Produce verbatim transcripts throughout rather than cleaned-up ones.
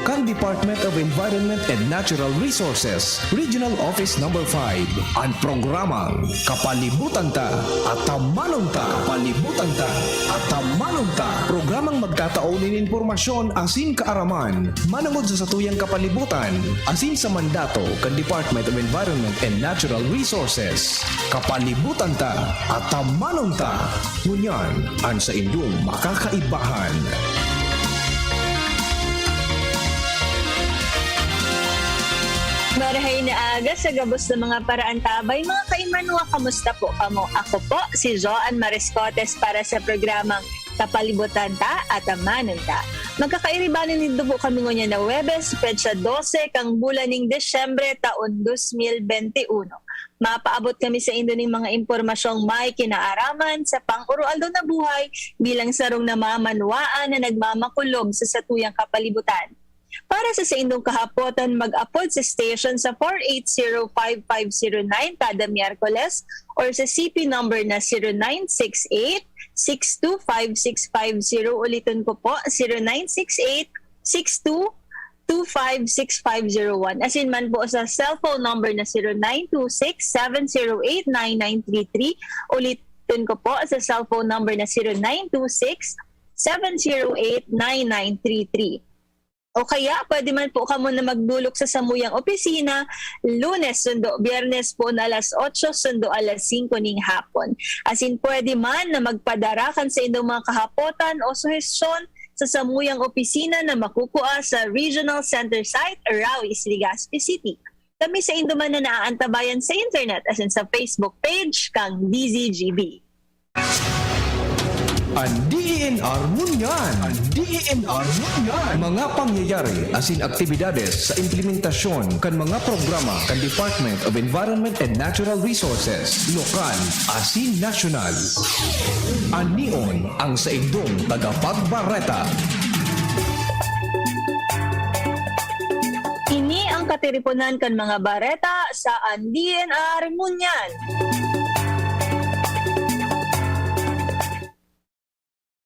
kan Department of Environment and Natural Resources, Regional Office Number five, an programang Kapalibutan Ta, Atamanon Ta. Kapalibutan Ta, Atamanon Ta. Programang magtatao nin impormasyon asin kaaraman manongod sa satuyang kapalibutan asin sa mandato kan Department of Environment and Natural Resources. Kapalibutan Ta, Atamanon Ta. Ngunyan, an saindong makakaibahan. Marahay na aga sa gabos na mga paraantabay, mga kaimanwa, kamusta po kamo? Ako po si Joan Mariscotes para sa programang Kapalibutan Ta, Atamanon Ta. Magkakairibanan nindo po kami ngunyan na Huwebes, petsa dose kan bulan nin Disyembre, taon dos mil bente uno. Mapaabot kami saindo nin mga impormasyong may kinaaraman sa pang-oroaldaw na buhay bilang sarong namamanwaan na nagmamakulog sa satuyang kapalibutan. Para sa saindong kahapotan, mag-apod sa station sa four eight zero five five zero nine kada Miyerkules or sa C P number na zero nine six eight six two five six five zero. Ulitin ko po, zero nine six eight six two two five six five zero one. Asin man po sa cellphone number na zero nine two six seven zero eight nine nine three three. Ulitin ko po, sa cellphone number na zero nine two six seven zero eight nine nine three three. O kaya, pwede man po kamo na magdolok sa samuyang opisina, Lunes sundo Biyernes po na alas otso sundo alas singko ning hapon. Asin pwede man na magpadara kan saindong mga kahapotan o suhestyon sa samuyang opisina na makukua sa Regional Center Site, Rawi, Legazpi City. Kami saindo man na naaantabayan sa internet, asin sa Facebook page kan D Z G B. An D E N R ngunyan. An D E N R ngunyan. Mga pangyayari asin aktibidades sa implementasyon kan mga programa kan Department of Environment and Natural Resources, lokal asin nasyonal. An N E O N ang saindong tagapagbareta. Ini ang katiriponan kan mga bareta sa An D E N R ngunyan.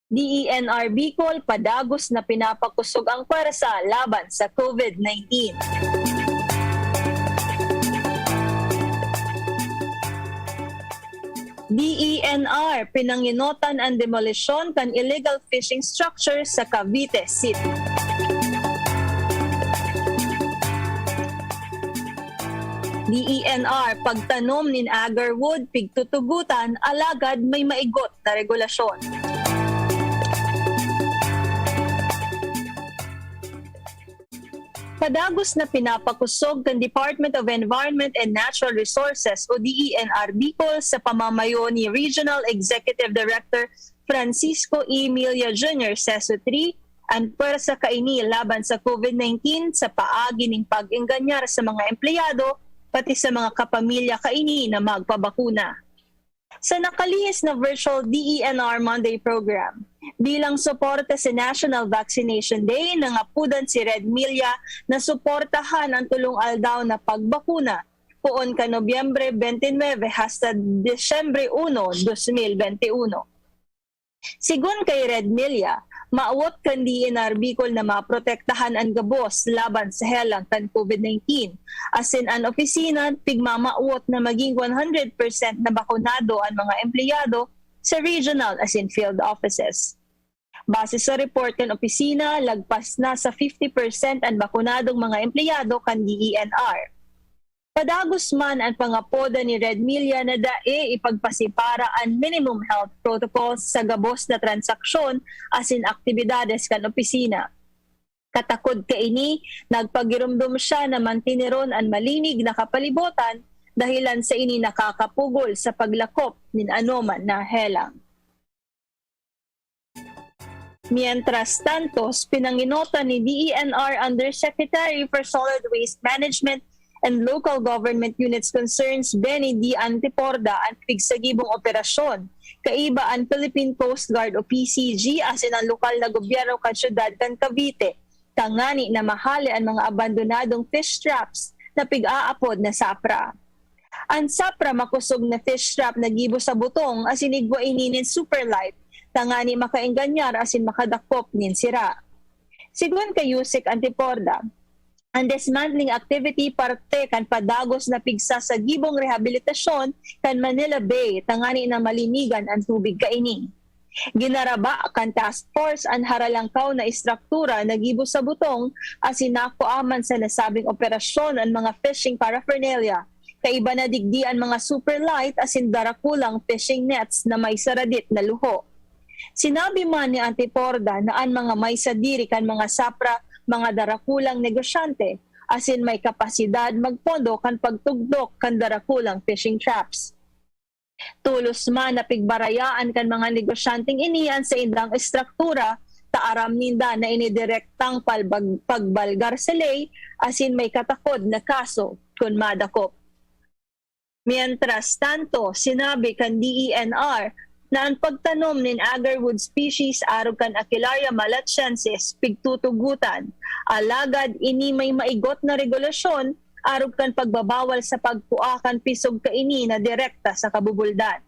D E N R Bicol, padagos na pinapakosog ang pwersa laban sa COVID nineteen. D E N R, pinangenotan an demolisyon kan illegal fishing structure sa Cavite City. D E N R, pagtanom nin agarwood, pigtutugotan, alagad may maigot na regulasyon. Padagos na pinapakosog kan Department of Environment and Natural Resources o D E N R Bicol sa pamamayo ni Regional Executive Director Francisco E. Milla Junior, Seso three, an pwersa kaini laban sa COVID nineteen sa paagi nin pag-engganyar sa mga empleyado, pati sa mga kapamilya kaini na magpabakuna. Sa nakalihis na virtual D E N R Monday program, bilang suporta sa National Vaccination Day, nangapodan si Red Milla na suportahan ang tolong aldaw na pagbakuna, poon kan Nobyembre bente nuebe hasta Disyembre uno, dos mil bente uno. Sigon kay Red Milla, maawot kan D E N R Bicol na maprotektahan an gabos laban sa helang kan COVID nineteen, asin an opisina pigmamaawot na maging one hundred percent na bakunado an mga empleyado sa regional asin field offices. Base sa report kan opisina, lagpas na sa fifty percent an bakunadong mga empleyado kan D E N R. Padagos man an pangapoda ni Red Milla na dai ipagpasipara an minimum health protocols sa gabos na transaksyon asin aktibidades kan opisina. Katakod kaini, nagpagiromdom siya na mantineron an malinig na kapalibotan dahelan sa ini nakakapugol sa paglakop nin anoman na helang. Mientras tanto, pinangenotan ni D E N R Undersecretary for Solid Waste Management and Local Government Units Concerns, Benny D. Antiporda, an pigsagibong operasyon kaiba an Philippine Coast Guard o P C G asin an lokal na gobyerno kan siyudad kan Cavite, tangani na mahale an mga abandonadong fish traps na pig-aapod na sapra. An sapra makosog na fish trap na gibo sa butong asin igwa ini nin super light, tangani makaengganyar asin makadakop nin sira. Sigon kay Usec Antiporda, ang dismantling activity parte kan padagos na pigsasagibong rehabilitasyon kan Manila Bay tangani na malinigan an tubig kaini. Ginaraba kan task force an haralangkaw na estruktura na gibo sa butong asin nakua man sa nasabing operasyon an mga fishing paraphernalia, kaiba na digdi an mga super light asin darakulang fishing nets na may saradit na luho. Sinabi man ni Antiporda na an mga may sadiri kan mga sapra, mga darakulang negosyante, asin may kapasidad magpondo kan pagtugdok kan darakulang fishing traps. Tolos man na pigbarayaan kan mga negosyanteng ini an saindang estruktura, ta aram ninda na ini direktang palbag-, pagbalgar sa ley asin may katakod na kaso kun madakop. Mientras tanto, sinabi kan D E N R na an pagtanom nin agarwood species arog kan Aquilaria malachiensis pigtutugotan, alagad ini may maigot na regulasyon arog kan pagbabawal sa pagkua kan pisog kaini na direkta sa kabubuldan.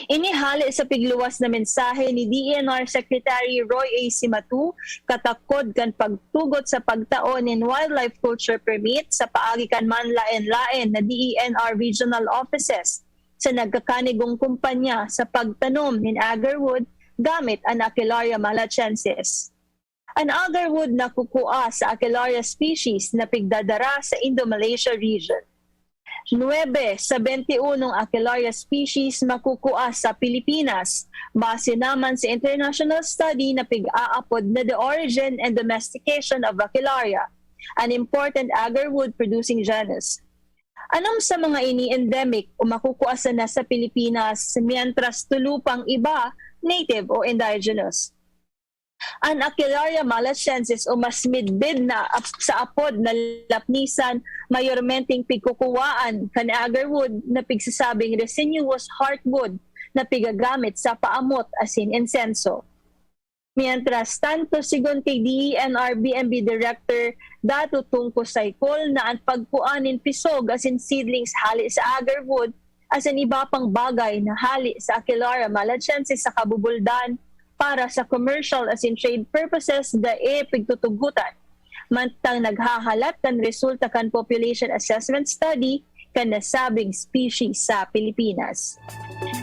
Ini hale sa pigluwas na mensahe ni D E N R Secretary Roy A. Simatu katakod kan pagtugot sa pagtao nin wildlife culture permit sa paagi kan manlaen-laen na D E N R regional offices sa nagkakanigong kumpanya sa pagtanom nin agarwood gamit an Aquilaria malachiensis. An agarwood nakukua sa Aquilaria species na pigdadara sa Indo-Malaysia region. Nuebe sa bente unong Aquilaria species makukua sa Pilipinas, base naman sa international study na pig-aapod na The Origin and Domestication of Aquilaria, an important agarwood producing genus. Anom sa mga ini endemic o makukua sana sa Pilipinas, mientras tolo pang iba native o indigenous. An Aquilaria malachiensis o mas midbid na ap-, sa apod na lapnisan, mayormenteng pigkukuwaan kan agarwood na pigsasabing resinous heartwood na pigagamit sa paamot asin insenso. Mientras tanto, sigon kay D E N R B M B Director Dato Tungko Saicol na an pagkua nin pisog asin seedlings hale sa agarwood asin iba pang bagay na hale sa Aquilaria malachiensis sa kabubuldan para sa commercial asin trade purposes dai pigtutugotan, mantang naghahalat kan resulta kan population assessment study kan nasabing species sa Pilipinas.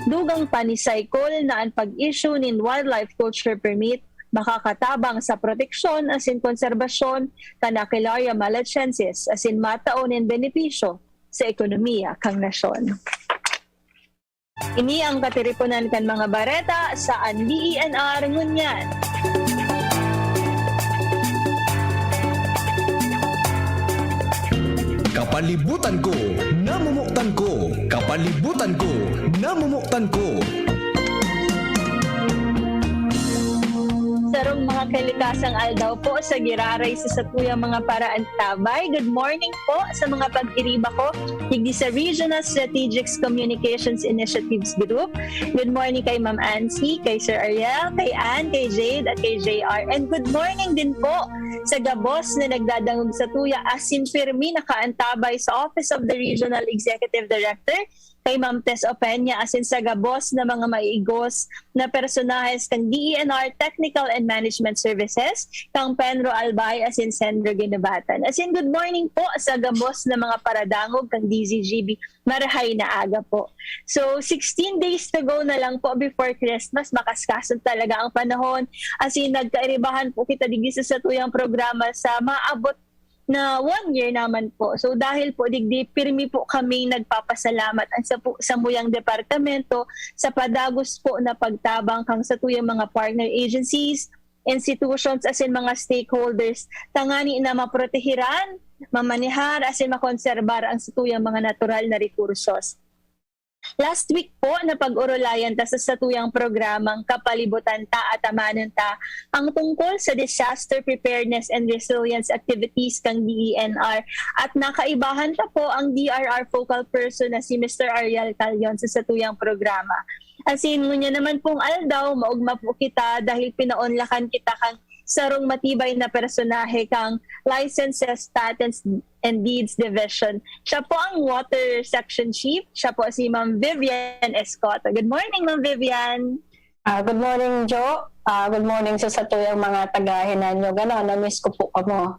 Dugang pa ni Saicol na an pag-issue nin wildlife culture permit makakatabang sa proteksyon asin konserbasyon kan Aquilaria malachiensis asin matao nin benepisyo sa ekonomiya kan nasyon. Ini ang katiriponan kan mga bareta sa N B E N R ngunyan. Kapalibutan ko, namomotan ko. Kapalibutan ko, namomotan ko. Sarong mga kalikasang aldaw po sa giraray sa satuyang mga paraantabay. Good morning po sa mga pag-iriba ko digdi sa Regional Strategic Communications Initiatives Group. Good morning kay Ma'am Ansi, kay Sir Ariel, kay Ann, kay Jade, at kay J R. And good morning din po sa gabos na nagdadangog sa tuya asin pirmi nakaantabay sa Office of the Regional Executive Director, kay Ma'am Tess Opeña, asin sa gabos na mga maiigos na personahes kan D E N R Technical and Management Services, kang Penro Albay asin Sandro Ginubatan. Asin good morning po sa gabos na mga paradangog kang D Z G B. Marahay na aga po. So, sixteen days to go na lang po before Christmas. Makaskason talaga ang panahon. Asin nagkairibahan po kita digdi sa satuyang programa sa maabot na one year naman po. So, dahil po digdi, pirmi po kaming nagpapasalamat ang sa po, samuyang departamento sa padagos po na pagtabang kang satuyang mga partner agencies, institutions, asin mga stakeholders, tangani na maprotehiran, mamanehar, asin makonserbar ang satuyang mga natural na rekursos. Last week po, napag-orolayan ta sa satuyang programang Kapalibutan Ta, Atamanon Ta, ang tungkol sa disaster preparedness and resilience activities kang D E N R. At nakaibahan pa po ang D R R focal person na si Mister Ariel Calion sa satuyang programa. Asin, ngunyan naman pong aldaw, maogma po kita dahil pinaonlakan kita kang sarong matibay na personahe kang Licenses, Patents, and Deeds Division. Siya po ang Water Section Chief. Siya po si Ma'am Vivian Escoto. Good morning, Ma'am Vivian. Ah, good morning, Jo. Ah, good morning sa satuyang mga taga-Hinanyog. Ano, na-miss ko po kamo.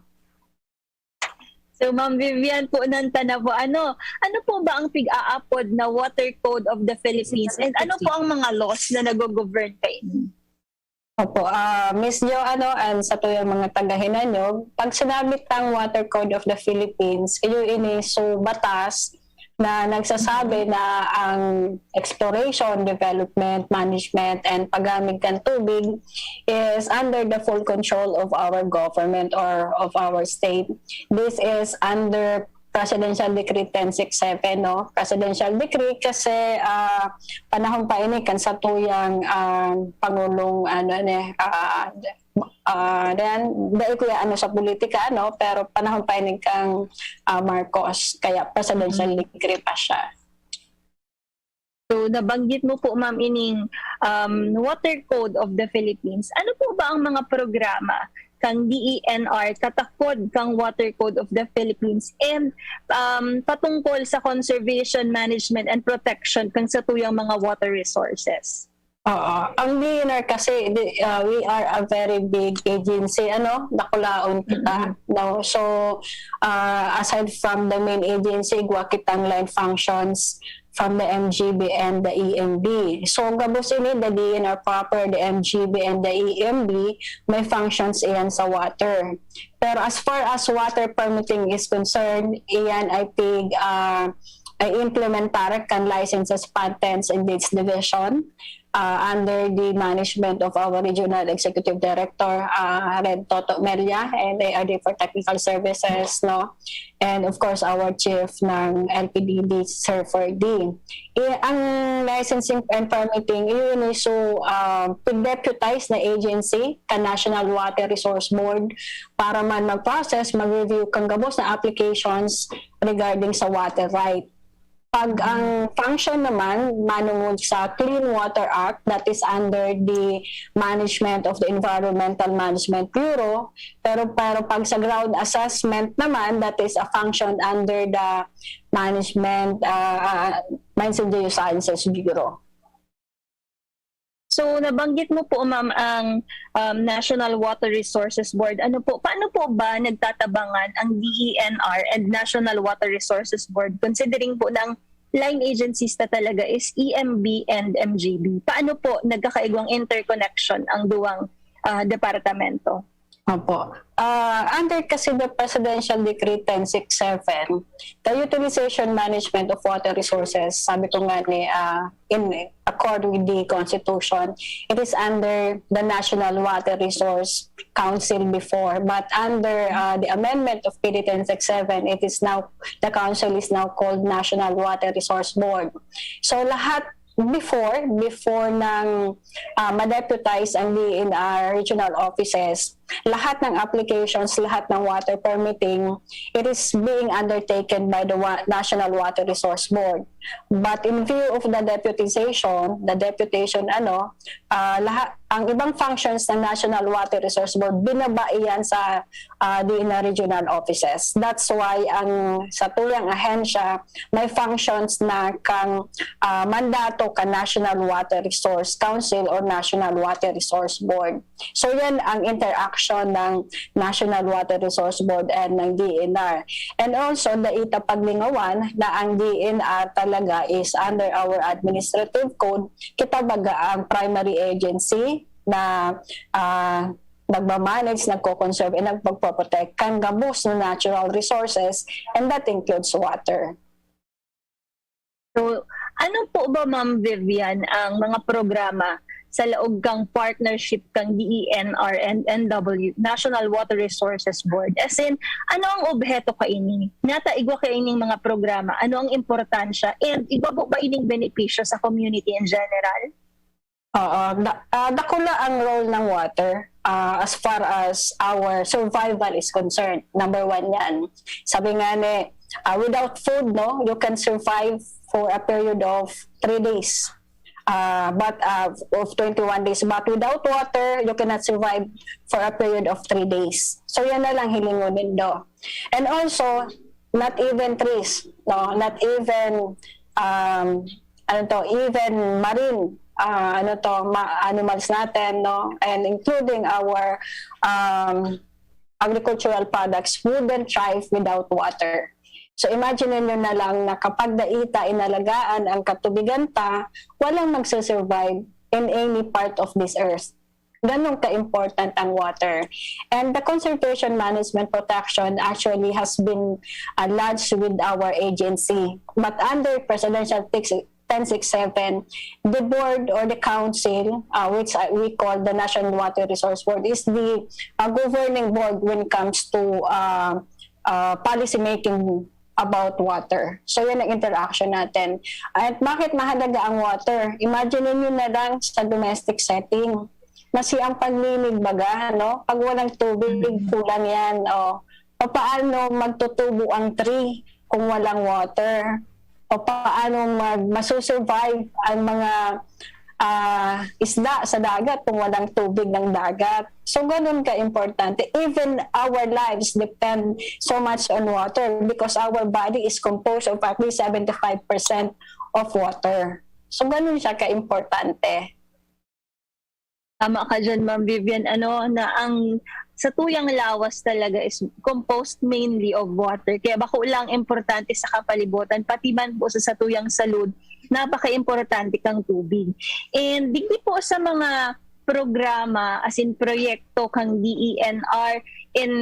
So, Ma'am Vivian, po nanta na po, ano, ano po ba ang pig-aapod na Water Code of the Philippines? And ano po ang mga laws na nag-govern kaini? Opo, ah, Miss Jo, ano, and satuyang mga taga-Hinanyog, pag sinabi tang Water Code of the Philippines, iyo ini so batas na nagsasabi na ang exploration, development, management, and paggamit kan tubig is under the full control of our government or of our state. This is under Presidential Decree ten six seven, no? Presidential Decree kasi, ah, panahon pa ini kan satuyang, ah, Pangulong, ano, ni, ah, ah, then, dai ko ya ano sa politika, ano, pero panahon pa ini kang, ah, Marcos, kaya presidential decree pa siya. So, nabanggit mo po, ma'am, ining, um, Water Code of the Philippines. Ano po ba ang mga programa kang D E N R katakod kang Water Code of the Philippines and, um, patungkol sa conservation, management, and protection kang satuyang mga water resources? Oo. Ang D E N R kasi, di, ah, we are a very big agency, ano, dakulaon kita, no? So, ah, aside from the main agency, igwa kitang line functions from the M G B and the E M B. So, gabos ini, the D E N R proper, the M G B, and the E M B, may functions iyan sa water. Pero as far as water permitting is concerned, iyan ay pig, ah, ay implementar kan Licenses, Patents, and Bids Division, ah, under the management of our Regional Executive Director, ah, Red Toto Melia, and A R D for Technical Services, no? And of course, our chief ng L P D D, Sir Ferdy. I, ang licensing and permitting, iyon is so, ah, pig-deputize na agency, kan National Water Resource Board, para man mag-process, mag-review kan gabos na applications regarding sa water right. Pag ang function naman, manungod sa Clean Water Act, that is under the management of the Environmental Management Bureau, pero, pero pag sa ground assessment naman, that is a function under the management, ah, ah, Mines and Geosciences Bureau. So, nabanggit mo po, ma'am, ang, um, National Water Resources Board. Ano po, paano po ba nagtatabangan ang D E N R and National Water Resources Board, considering po na ang line agencies na talaga is E M B and M G B? Paano po nagkakaigwang interconnection ang duwang, ah, departamento? Opo. Ah, under kasi the Presidential Decree ten six seven, the utilization management of water resources, sabi ko nga ni, ah, in accord with the Constitution, it is under the National Water Resource Council before. But under, ah, the amendment of P D ten six seven, it is now, the council is now called National Water Resource Board. So lahat before, before ng, ah, ma-deputize ang D E N R regional offices, lahat ng applications, lahat ng water permitting, it is being undertaken by the wa-, National Water Resource Board. But in view of the deputization, the deputation, ano, ah, lahat, ang ibang functions ng National Water Resource Board, binaba iyan sa, ah, D E N R regional offices. That's why ang satuyang ahensya may functions na kang, ah, mandato kan National Water Resource Council or National Water Resource Board. So yan ang interaction ng National Water Resource Board and ng D E N R. And also, dai ta paglingawan na ang D E N R talaga is under our administrative code, kita baga ang primary agency na, ah, nagmamanage, nagko-conserve, and nagpagpoprotect kan gabos na natural resources, and that includes water. So, ano po ba, Ma'am Vivian, ang mga programa sa laog kang partnership kang D E N R and N W, National Water Resources Board? As in, ano ang obheto kaini? Nata igwa kaining mga programa, ano ang importansya? And igwa po ba ining benepisyo sa community in general? Oo, da-, ah, dakula ang role ng water, ah, as far as our survival is concerned. Number one yan. Sabi nga ni, ah, without food, no, you can survive for a period of three days. Ah, but, ah, of twenty-one days. But without water, you cannot survive for a period of three days. So yan na lang hilingon nindo. And also, not even trees, no, not even, um, ano to, even marine ah, ano to, ma- animals natin, no? And including our um, agricultural products wouldn't thrive without water. So imagine niyo na lang na kapag dai ta inalagaan ang katubigan ta, walang magsusurvive in any part of this earth. Ganun ka-important ang water. And the conservation management protection actually has been uh, lodged with our agency. But under Presidential Text ten six seven, the board or the council, uh, which uh, we call the National Water Resource Board, is the uh, governing board when it comes to uh, uh, policy making about water. So, yan ang interaction natin. At bakit mahalaga ang water? Imagine niyo na lang sa domestic setting. Masi ang pagninigbaga, no? Pag walang tubig, kulang yan. O, paano magtutubo ang tree kung walang water? O paano mag, masusurvive ang mga ah, isda sa dagat kung walang tubig ng dagat? So, ganun ka-importante. Even our lives depend so much on water because our body is composed of at least seventy-five percent of water. So, ganun siya ka-importante. Tama ka dyan, Ma'am Vivian, ano, na ang satuyang lawas talaga is composed mainly of water. Kaya bako lang importante sa kapalibutan, pati man po sa satuyang salud, napaka-importante kang tubig. And digdi po sa mga programa, as in proyekto kang D E N R in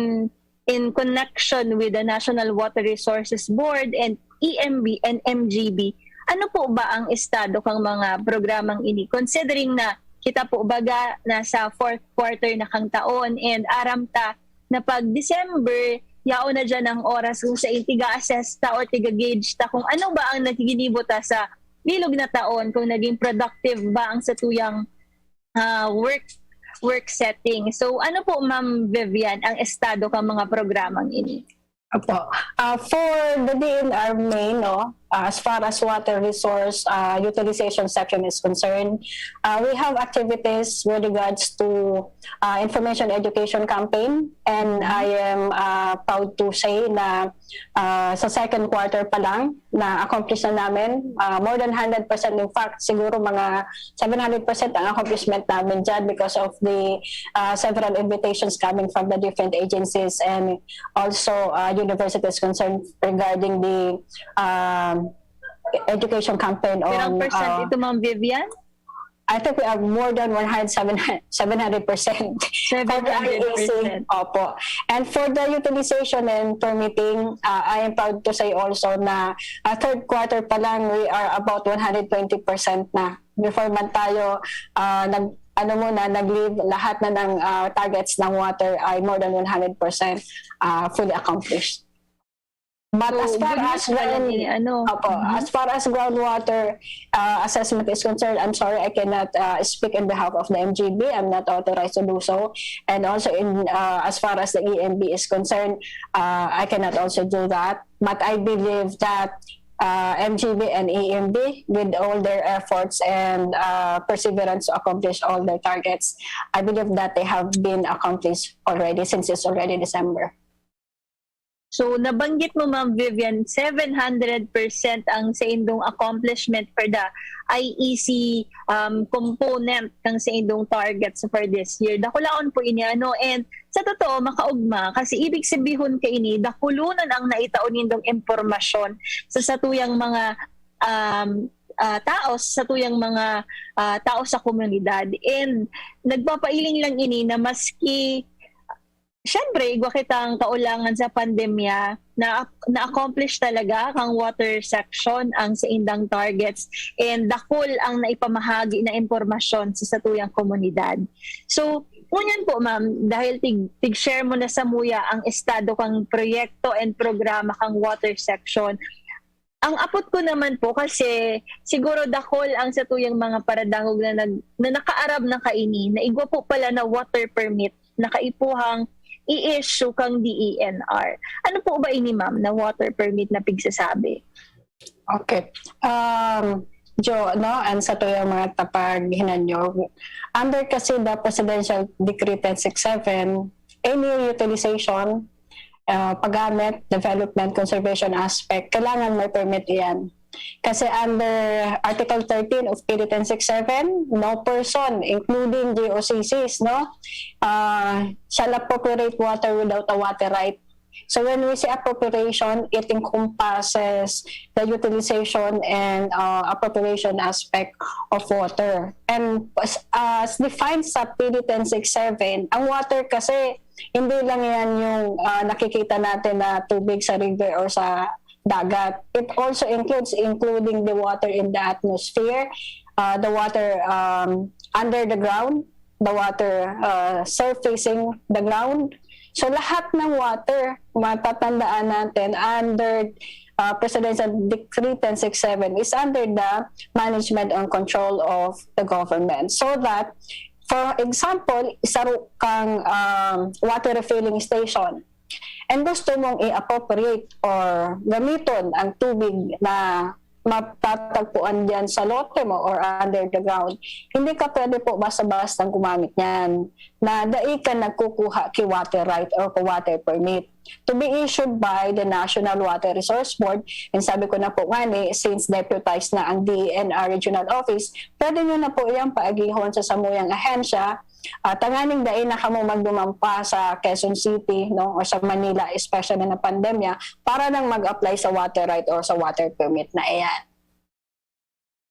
in connection with the National Water Resources Board and E M B and M G B, ano po ba ang estado kang mga programang ini, considering na kita po baga nasa fourth quarter na kang taon and aram ta na pag December, yaon na dyan ang oras kung sa tiga-assess ta or tiga-gauge ta kung ano ba ang nagiginibo ta sa bilog na taon, kung naging productive ba ang satuyang ah, work work setting. So ano po, Ma'am Vivian, ang estado kang mga programang ini? Opo. Uh, for the D N R main, no, uh, as far as water resource uh, utilization section is concerned, uh, we have activities with regards to uh, information education campaign, and I am uh, proud to say na uh, sa second quarter pa lang na accomplish na namin, uh, more than one hundred percent, in fact siguro mga seven hundred percent ang accomplishment namin dyan because of the uh, several invitations coming from the different agencies and also uh, universities concerned regarding the um, education campaign on... Ilang percent uh, ito, Ma'am Vivian? I think we are more than one hundred, seven hundred percent. seven hundred percent. Opo. And for the utilization and permitting, uh, I am proud to say also na uh, third quarter pa lang, we are about one hundred twenty percent na. Before man tayo uh, nag ano muna, nag-leave, lahat na ng uh, targets ng water ay more than one hundred percent uh, fully accomplished. But so, as far as ground, ano, opo, mm-hmm. as far as groundwater uh, assessment is concerned, I'm sorry, I cannot uh, speak in behalf of the M G B. I'm not authorized to do so. And also, in uh, as far as the E M B is concerned, uh, I cannot also do that. But I believe that uh, M G B and E M B, with all their efforts and uh, perseverance to accomplish all their targets, I believe that they have been accomplished already since it's already December. So, nabanggit mo, Ma'am Vivian, seven hundred percent ang saindong accomplishment for the I E C um, component ng saindong targets for this year. Dakulaon po ini, ano? And sa totoo, makaugma. Kasi ibig sabihon kaini, dakulonon ang naitao nindong impormasyon sa satuyang mga um, uh, tao, sa satuyang mga uh, tao sa komunidad. And nagpapailing lang ini na maski Siyempre, igwa kitang kaulangan sa pandemya, na, na-accomplish talaga kang water section ang saindang targets and dakul ang naipamahagi na impormasyon sa satuyang komunidad. So, ngunyan po, ma'am, dahil tig, tig-share mo na samuya ang estado kang proyekto and programa kang water section, ang apot ko naman po, kasi siguro dakol ang satuyang mga paradangog na, nag, na nakaarab na kaini, na igwa po pala na water permit na kaipuhang i-issue kang D E N R. Ano po ba ini, ma'am, na water permit na pigsasabi? Okay. Um, Jo, no, and satuyang mga tapag hinanyo. Under kasi the Presidential Decree ten six seven, any utilization, uh, paggamit, development, conservation aspect, kailangan may permit iyan. Kasi under Article thirteen of P D ten six seven, no person, including G O C Cs, no, uh, shall appropriate water without a water right. So when we say appropriation, it encompasses the utilization and uh, appropriation aspect of water. And as, as defined sa P D ten six seven, ang water kasi hindi lang yan yung uh, nakikita natin na tubig sa river or sa dagat. It also includes including the water in the atmosphere, uh, the water um, under the ground, the water uh, surfacing the ground. So lahat ng water, matatandaan natin, under uh, Presidential Decree ten six seven is under the management and control of the government. So that, for example, isa kang um, water refilling station, and gusto mong i-appropriate or gamiton ang tubig na matatagpuan diyan sa lote mo or under the ground, hindi ka pwede po basta-basta gumamit niyan na dai ka nagkukuha ki water right or ki water permit to be issued by the National Water Resource Board. And sabi ko na po nga ni, since deputized na ang D E N R Regional Office, pwede nyo na po iyang paagihon sa samuyang ahensya uh, tanganing dai na kamo magdumampa sa Quezon City, no, or sa Manila, especially na pandemya, para lang mag-apply sa water right or sa water permit na iyan.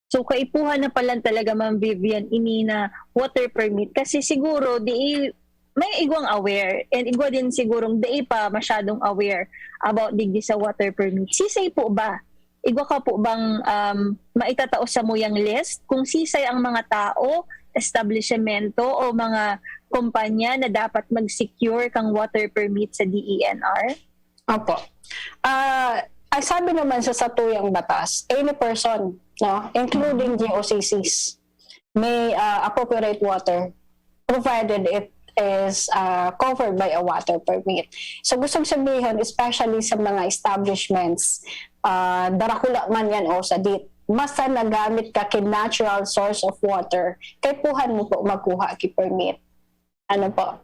So kaipuhan na pala talaga, Ma'am Vivian, ini na water permit kasi siguro di may igwang aware and igwa din sigurong dai pa masyadong aware about digdi sa water permit. Sisay po ba igwa ka po bang um, maitatao sa muyang list kung sisay ang mga tao, establishmento o mga kumpanya na dapat mag-secure kang water permit sa D E N R? Opo. Uh, ang sabi naman sa satuyang batas, any person, no, including G O C Cs, may uh, appropriate water provided it is uh, covered by a water permit. So gusto sabihin, especially sa mga establishments, uh, darakula man yan o sadit, basta nagamit ka kin natural source of water, kaipuhan mo po magkuha ki permit. Ano po?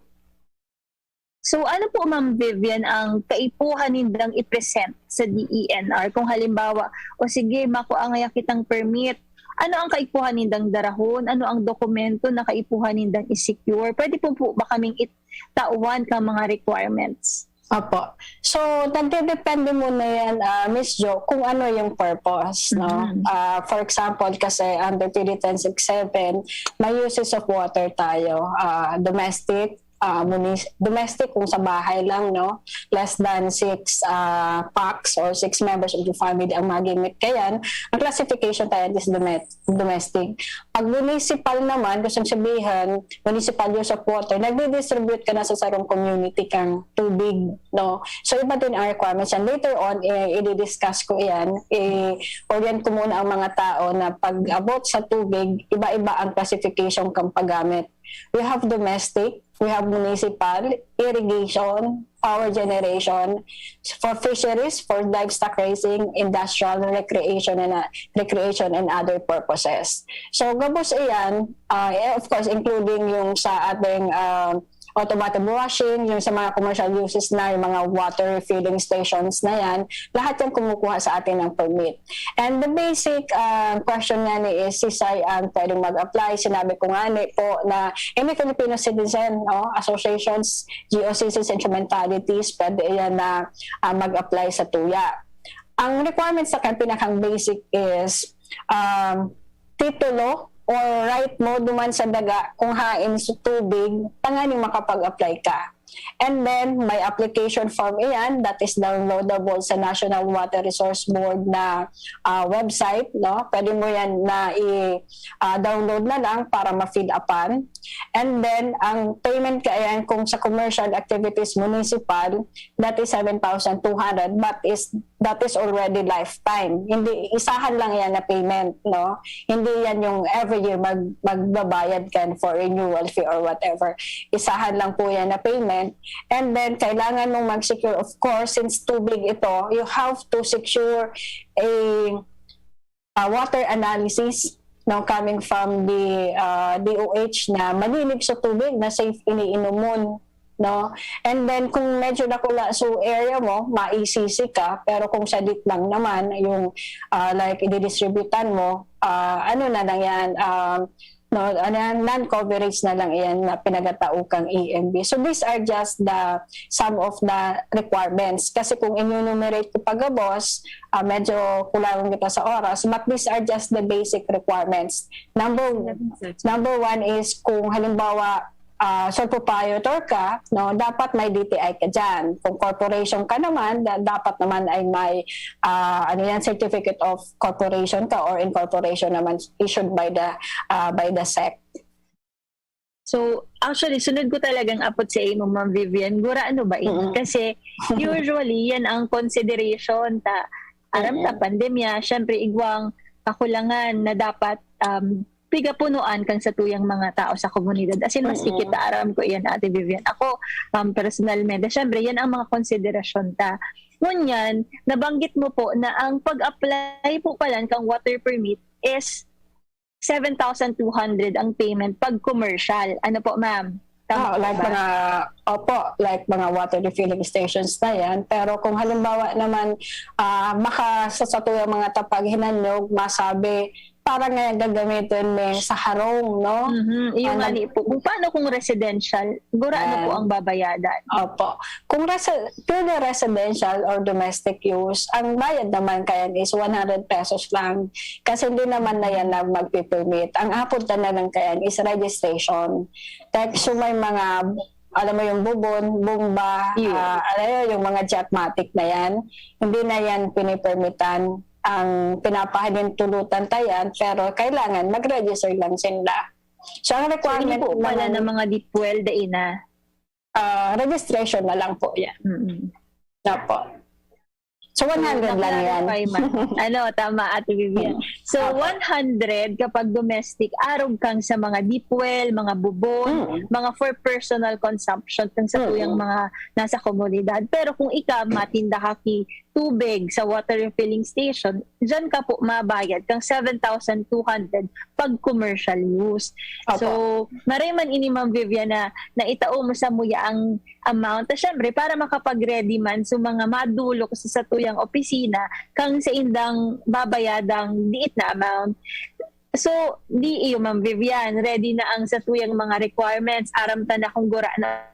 So ano po, Ma'am Vivian, ang kaipuhan nindang i-present sa D E N R? Kung halimbawa, o sige, makua ngaya kitang permit, ano ang kaipuhan nindang darahon? Ano ang dokumento na kaipuhan nindang i-secure? Pwede po po ba kaming itawan ka mga requirements? Opo. So, nagdedepende muna yan, uh, Miss Jo, kung ano yung purpose, no? Mm-hmm. Uh, for example, kasi under P D ten six seven, may uses of water tayo, uh, domestic, uh, munis- domestic kung sa bahay lang, no? Less than six uh, packs or six members of the family ang magimit kayan. Ang classification tayo is domet- domestic. Pag municipal naman, gusto sabihin, municipal use of water, nagdi-distribute ka na sa sarong community kang tubig, no? So, iba din ang requirements yan. Later on, eh, i-discuss ko yan. Eh, orient ko muna ang mga tao na pag-abot sa tubig, iba-iba ang classification kang paggamit. We have domestic, we have municipal, irrigation, power generation, for fisheries, for livestock raising, industrial, recreation, and uh, recreation and other purposes. So, gabos iyan, uh, eh, of course, including yung sa ating uh, automated washing, yung sa mga commercial uses na, yung mga water refilling stations na yan, lahat yan kumukuha sa atin ng permit. And the basic uh, question nga ni is, sisay ang pwedeng mag-apply? Sinabi ko nga ni po na any Filipino citizen, no, associations, G O C Cs, instrumentalities, pwede yan na uh, mag-apply sa tuya. Ang requirements sa pinakang basic is um, titulo or right mo duman sa daga kung hain sa tubig, tanganing makapag-apply ka. And then, may application form iyan that is downloadable sa National Water Resource Board na uh, website. No? Pwede mo yan na i-download uh, na lang para ma-fill upan. And then, ang payment ka ayan kung sa commercial activities municipal, that is seven thousand two hundred, but is that is already lifetime. Hindi, isahan lang yan na payment, no? Hindi yan yung every year mag, magbabayad ka for renewal fee or whatever. Isahan lang po yan na payment. And then, kailangan mong mag-secure, of course, since tubig ito, you have to secure a, a water analysis, no, coming from the uh, D O H na malinig sa tubig na safe iniinomon. no? And then, kung medyo dakula so area mo, ma-E C C ka, pero kung sadit lang naman, yung, ah, like, ididistributan mo, ah, ano na lang yan, um, no, ano yan, non-coverage na lang yan na pinagatao kang E M B. So, these are just the, some of the requirements. Kasi kung enumerate ko pagabos, ah, medyo kulangan kita sa oras, but these are just the basic requirements. Number, number one is kung halimbawa, ah, sole proprietor ka, no, dapat may D T I ka diyan. Kung corporation ka naman, da- dapat naman ay may, ah, ano yan, certificate of corporation ka or incorporation naman issued by the, ah, by the sec. So, actually, sunod ko talagang apot sa imo, Ma'am Vivian. Gura ano ba ini? Mm-mm. Kasi usually, yan ang consideration ta. Aram ta, Mm-mm. Pandemya, syempre, igwang kakulangan na dapat um, pigapunuan kang satuyang mga tao sa komunidad. As in, mas Mm-mm. kita aram ko iyan, Ate Vivian. Ako, um, personalmente, syempre, yan ang mga konsiderasyon ta. Ngunyan, nabanggit mo po na ang pag-apply po pala kang water permit is seven thousand two hundred ang payment pag commercial. Ano po, ma'am? Tama Ah, po like ba? Mga, opo, like mga water refilling stations na yan. Pero kung halimbawa naman, ah, baka sa satuyang mga tapaghinanyog, masabi, parang nga gagamitin may sa harong, no? Mhm. Yung Ah, nga nag- ni po, kung paano kung residential, gura ano po Ah. ang babayadan? Opo. Kung resi- purely residential or domestic use, ang bayad naman kayan is one hundred pesos lang. Kasi hindi naman na yan na magpipermit. Ang apod na lang kayan is registration. Like, so may mga, alam mo yung bubon, bomba, Yeah. ah, ano yun, yung mga jetmatic na yan, hindi na yan pinipermitan. Ang pinapahalintulutan ta yan, pero kailangan mag-register lang sila. So, ang So, ini requirement po pala naman, ng mga deep well, dai na. ah, registration na lang po yan. Mm-mm. Opo. So, one hundred lang yan. Na-clarify man. Ano, tama, Ate Vivian. So, Opo. one hundred kapag domestic, arog kang sa mga deep well, mga bubon, Mm. mga for personal consumption, kang sa Mm. tuyang mga nasa komunidad. Pero kung ikaw, matinda ka ki tubig sa water refilling station, dyan ka po mabayad kang seven thousand two hundred pag commercial use. Opo. So, maray man ini, Ma'am Vivian, na naitao mo sa muya ang amount. Ta, syempre, para makapag-ready man sa mga madulok sa satuyang opisina, kang sa indang babayadang diit na amount. So, di iyo, Ma'am Vivian, ready na ang satuyang mga requirements. Aram ta na kung gura na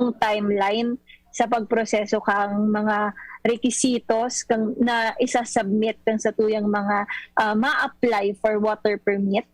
ang timeline sa pagproseso kang mga requisitos kang na isa-submit kang satuyang mga ah, ma-apply for water permit.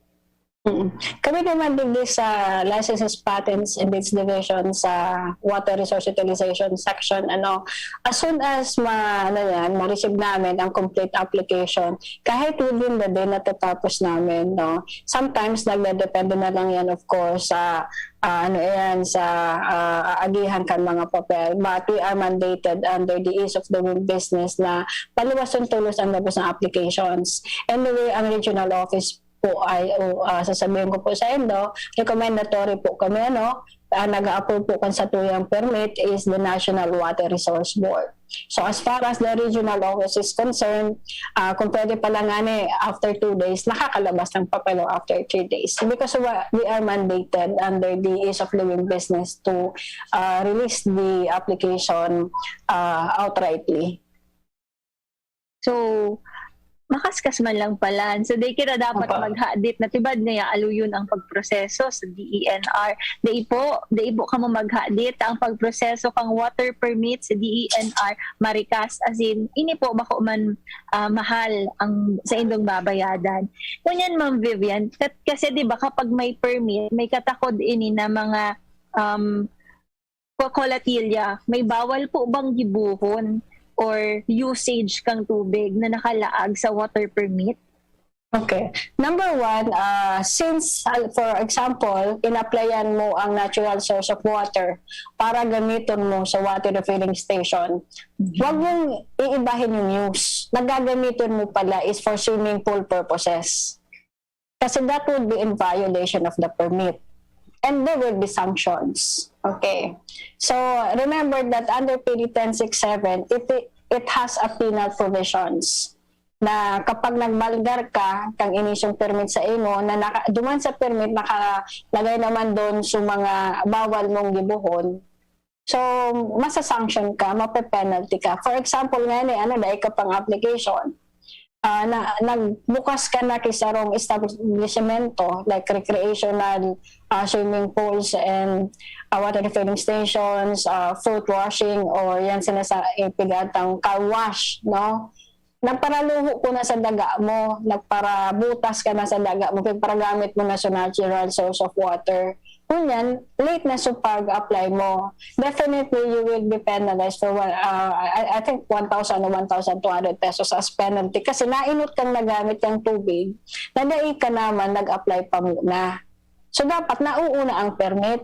Mm. Kami naman digdi sa Licenses, Patents, and Bids Division sa Water Resource Utilization Section, ano, as soon as ma, ano yan, ma-receive namin ang complete application, kahit within the day natatapos namin, no. Sometimes nagdedepende na lang yan, of course, sa ah, ano yan, sa ah, aagihan kan mga papel. But we are mandated under the Ease of Doing Business na paluwason tolos ang gabos na applications. Anyway, ang regional office po ay, o, ah, sasabihin ko po sa indo, recommendatory po kami, ano, ang nag-a-approve po kan satuyang permit is the National Water Resource Board. So, as far as the regional office is concerned, ah, kung pwede pala nga ni, after two days, nakakalabas ng papel o after three days. Because wa- we are mandated under the Ease of Doing Business to ah, release the application ah, outrightly. So, makaskas man lang pala. So, di kita dapat Opo. Maghadit na tibad na aluyon ang pagproseso sa D E N R. Di po, di po kamo maghadit ang pagproseso kang water permit sa D E N R marikas. As in, ini po bako man ah, mahal ang sa indong babayadan. Ngunyan, Ma'am Vivian, kat- kasi di ba kapag may permit, may katakod ini na mga um, kokolatilla, may bawal po bang gibuhon or usage kang tubig na nakalaag sa water permit? Okay. Number one, ah, since, ah, for example, in-applyan mo ang natural source of water para gamiton mo sa water refilling station, huwag mong iibahin yung use. Nagagamiton mo pala is for swimming pool purposes. Kasi that would be in violation of the permit. And there will be sanctions. Okay. So, remember that under P D ten six seven, it, it has a penal provisions. na kapag nagbalgar ka kang inisyong permit sa imo, na naka, duman sa permit nakalagay naman doon sa mga bawal mong gibuhon, so, masasanction ka, mape-penalty ka. For example, nga ni, ano, dai ka pang application, ah, na, nagbukas ka na ki sarong establishmento, like recreational, ah, swimming pools and, ah, water refilling stations, ah, fruit washing, or yan sinasa-, ipigatang car wash, no? Nagparaluho ko na sa daga mo, nagparabutas ka na sa daga mo, pigparagamit mo na sa natural source of water. Ngunyan, late na sa pag-apply mo. Definitely, you will be penalized for one, ah, I, I think one thousand o one thousand two hundred pesos as penalty kasi nainot kang nagamit kang tubig na dai ka naman nag-apply pa muna. So, dapat nauuna ang permit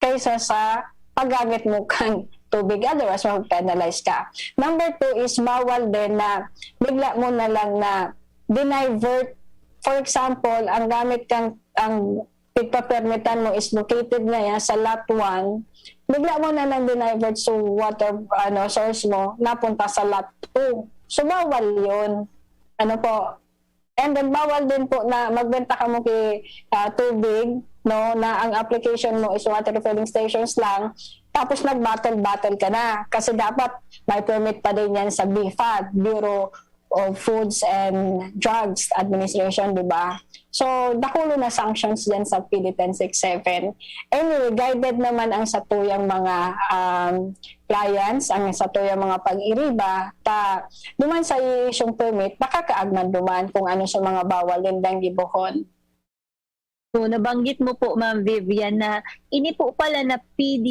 kaysa sa paggamit mo kan tubig. Otherwise, mag-penalize ka. Number two is bawal din na bigla mo na lang na dinivert. For example, ang gamit kang, ang pigpapermitan mo is located na yan sa lot one, bigla mo na lang dinivert sa water, ano, source mo, napunta sa lot two. So, bawal yun. Ano po? And then, bawal din po na magbenta kamo ki, ah, tubig, no, na ang application mo is water refilling stations lang, tapos nag-bottle-bottle ka na. Kasi dapat may permit pa din yan sa B F A D, Bureau of Foods and Drugs Administration, di ba? So, dakulo na sanctions dyan sa P D ten six seven. Anyway, guided naman ang satuyang mga, um, clients, ang satuyang mga pag-iriba, ta duman sa i-issue permit, makakaagman duman kung ano sa mga bawal nindang gibohon. So, nabanggit mo po, Ma'am Vivian, na ini po pala na P D,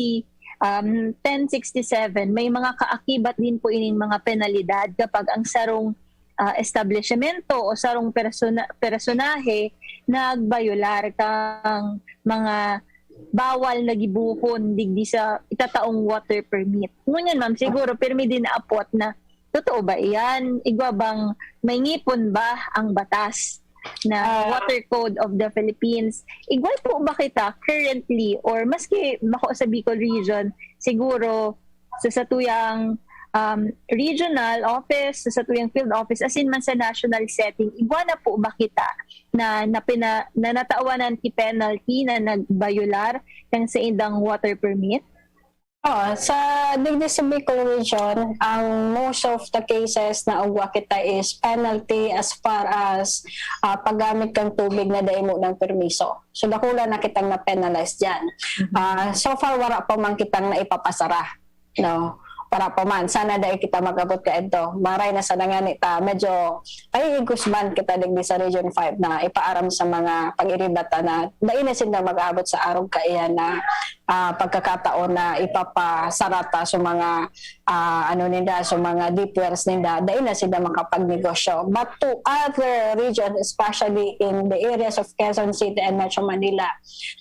um, ten sixty-seven, may mga kaakibat din po ining mga penalidad kapag ang sarong, ah, establishmento o sarong persona-, personahe nagbayular kang mga bawal na gibohon digdi sa itataong water permit. Ngunyan, ma'am, siguro pirmi din naapot na, totoo ba iyan? Igwa bang may ngipon ba ang batas na Ah. Water Code of the Philippines? Igwa po ba kita currently or maski bako sa Bicol region, siguro sa satuyang, um, regional office, sa satuyang field office, asin man sa national setting, igwa na po ba kita na, na, pina, na natawanan ki penalty na nagbayular kan saindang water permit? Oo, sa digdi sa Bicol region, ang most of the cases na ugwa kita is penalty as far as, ah, paggamit kang tubig na dai mo ng permiso. So, dakula na kitang na-penalize diyan. Ah, so far, wala pa man kitang naipapasara. No? Wala pa man. Sana dai kita mag-abot ka ito. Maray na sana nga ni ta, medyo paiigos man kita digdi sa Region five na ipaaram sa mga pag-iribata na dai na sila mag-abot sa arog kaiyan na, ah, pagkakataon na ipapasarata sa mga, ah, ano ninda, sa mga deep wells ninda, dai na sila makapagnegosyo. But to other regions, especially in the areas of Quezon City and Metro Manila,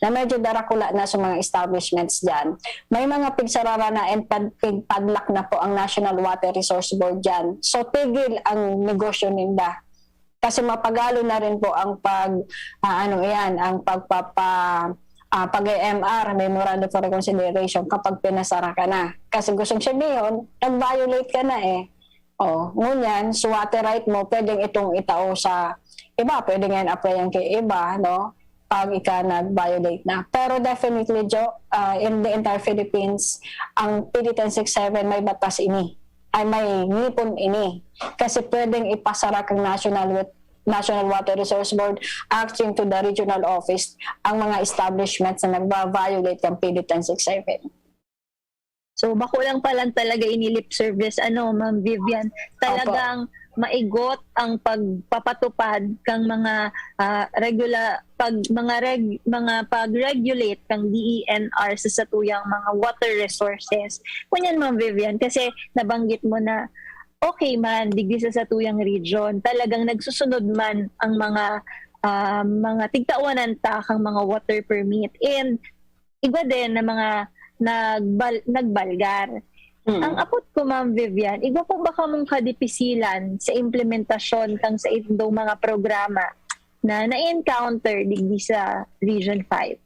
na medyo darakula na sa mga establishments dyan, may mga pigsarara na and pag-, pigpadlak na po ang National Water Resource Board dyan. So, tigil ang negosyo ninda. Kasi mapagalo na rin po ang pag, ah, ano yan, ang pagpapa, ah, pag-M R, Memorandum for Reconsideration, kapag pinasara ka na. Kasi gustong sabihin, nag-violate ka na eh. Oh, ngunyan, sa water right mo, pwedeng itong itao sa iba, pwede nga applyan kay iba, no? Pag ika nag-violate na. Pero definitely, Jo, ah, in the entire Philippines, ang P D ten six seven may batas ini, ay may ngipon ini. Kasi pwedeng ipasara kang National Wa-, National Water Resource Board, asking to the regional office, ang mga establishments na nagba-violate ng P D ten six seven. So, bako lang palan talaga ini lip service, ano, Ma'am Vivian. Talagang maigot ang pagpapatupad kang mga, ah, regula-, pag, mga reg-, mga pag-regulate kang D E N R sa satuyang mga water resources. Kunyan, Ma'am Vivian, kasi nabanggit mo na okay man digdi sa satuyang region, talagang nagsusunod man ang mga, ah, mga tigtawanan ta kang mga water permit. And igwa din na mga nagbal-, nagbalgar. Mm. Ang apot ko, Ma'am Vivian, igwa po ba kamong kadipisilan sa implementasyon kang sa indong mga programa na na-encounter digdi sa Region five?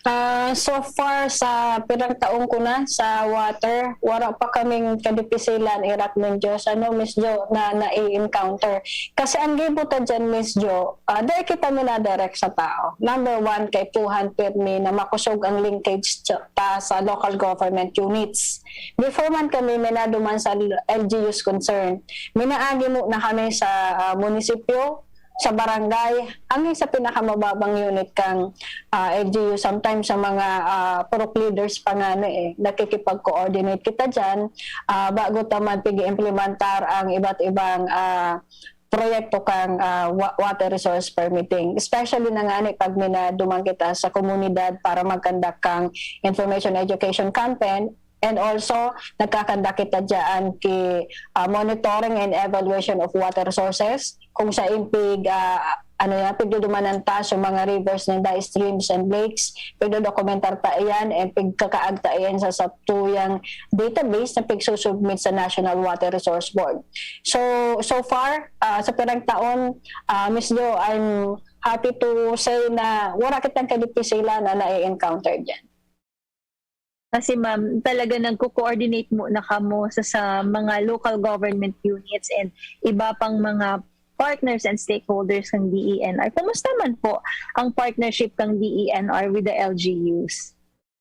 Ah, so far, sa pirang taon ko na sa water, wala pa kaming kadipisilan, irat nin Diyos, ano, Miss Jo, na nai-encounter. Kasi ang gibo ta dyan, Miss Jo, ah, dai kita minadirect sa tao. Number one, kaipuhan pirmi na makosog ang linkage ta sa local government units. Before man kami minaduman sa L G Us concern, minaagi mo na kami sa, ah, munisipyo, sa barangay, hanggang sa pinakamababang unit kan, ah, L G U, sometimes sa mga, ah, purok leaders pa nga na eh, nakikipag-coordinate kita dyan, ah, bago ta man pig-implementar ang iba't ibang, ah, proyekto kan, ah, wa-, water resource permitting. Especially na nga ni pag minaduman kita sa komunidad para mag-conduct kan information education campaign, and also, nagkakanda kita dyan ki, ah, monitoring and evaluation of water sources, kung sa impig, ah, ano yan, pigdudumanan ta sa mga rivers ninda, streams and lakes, pigdodokumentar ta iyan, and pigkakaag ta iyan sa satuyang database na pigsusubmit sa National Water Resource Board. So, so far, ah, sa pirang taon, ah, Miss Jo, I'm happy to say na wala kitang kadipisilan na nai-encounter dyan. Kasi ma'am, talaga nagko-coordinate muna kamo sa, sa mga local government units and iba pang mga partners and stakeholders ng D E N R. Kumusta man po ang partnership ng D E N R with the L G Us?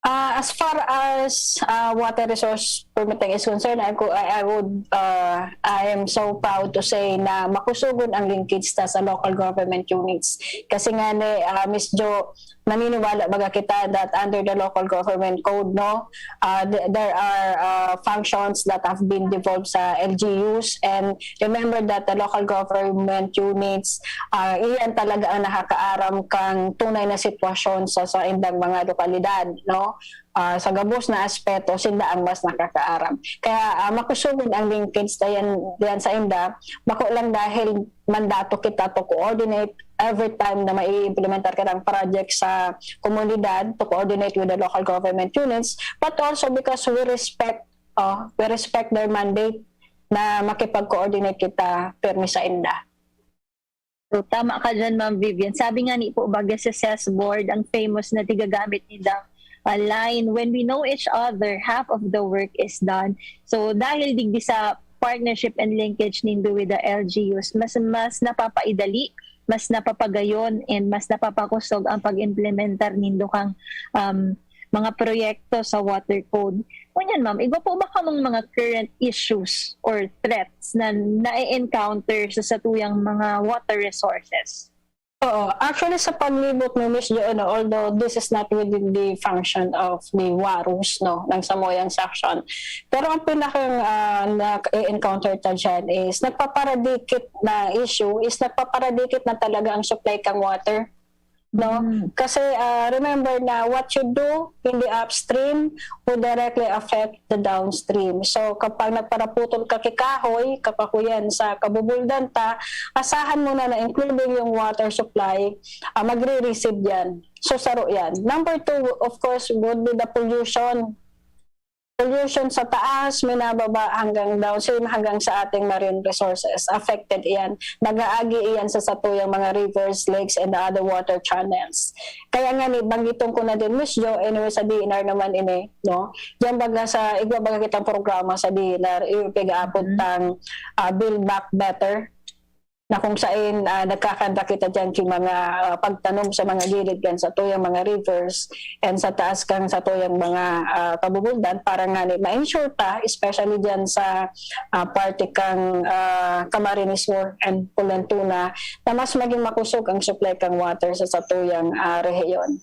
Uh, as far as uh, water resource permitting is concerned, I, I would uh, I am so proud to say na makusugon ang linkage ta sa local government units. Kasi nga ni uh, Miss Jo, naniniwala baga kita that under the local government code, no, uh, th- there are uh, functions that have been devolved sa L G Us, and remember that the local government units, uh, iyan talaga ang nakakaaram kang tunay na sitwasyon sa sa indang mga lokalidad, no. Uh, sa gabos na aspeto, sinda ang mas nakakaaram. Kaya uh, makusugon ang linkage diyan, diyan sa inda, bako lang dahil mandato kita to coordinate every time na mai-implementar kitang project sa komunidad to coordinate with the local government units, but also because we respect, oh, we respect their mandate na makipag-coordinate kita pirmi sa inda. So, tama ka dyan, Ma'am Vivian. Sabi nga ni po, baga sa CES board, ang famous na tigagamit nila uh, line, when we know each other, half of the work is done. So, dahil digdi sa partnership and linkage nindo with the L G Us, mas mas napapaidali, mas napapagayon, and mas napapakusog ang pag-implementar nindo kang um, mga proyekto sa water code. Ngunyan, ma'am, igwa po ba kamong mga current issues or threats na na-encounter sa satuyang mga water resources? Oo. Actually, sa paglibot ni Miss Joanna, although this is not within the function of the WARUs, no, ng Samoyang section, pero ang pinakang uh, na-encounter ta dyan is nagpaparadikit na issue is nagpaparadikit na talaga ang supply kang water. No? Mm. Kasi uh, remember na what you do in the upstream will directly affect the downstream. So kapag nagparaputol ka kikahoy, kakakuyan sa kabubuldan ta, asahan mo na na including yung water supply, uh, magre-receive yan. So saro yan. Number two, of course, would be the pollution. Pollution sa taas, minababa hanggang downstream, hanggang sa ating marine resources. Affected iyan. Nag-aagi iyan sa satuyang mga rivers, lakes, and other water channels. Kaya nga ni, banggiton ko na din, Miss Jo, anyway, sa D N R naman ini, no? Diyan baga sa, igwa baga kitang programa sa D N R, yung pig-aapod mm-hmm. tang uh, Build Back Better. Na kung sain uh, nagkakanta kita dyan ki mga uh, pagtanom sa mga gilid kan sa tuyang mga rivers and sa taas kang sa tuyang mga uh, kabubuldan para nga ni ma-ensure ta, especially dyan sa uh, parte kang uh, Camarines Sur and Polentuna, na mas maging makusog ang supply kang water sa sa tuyang uh, rehiyon.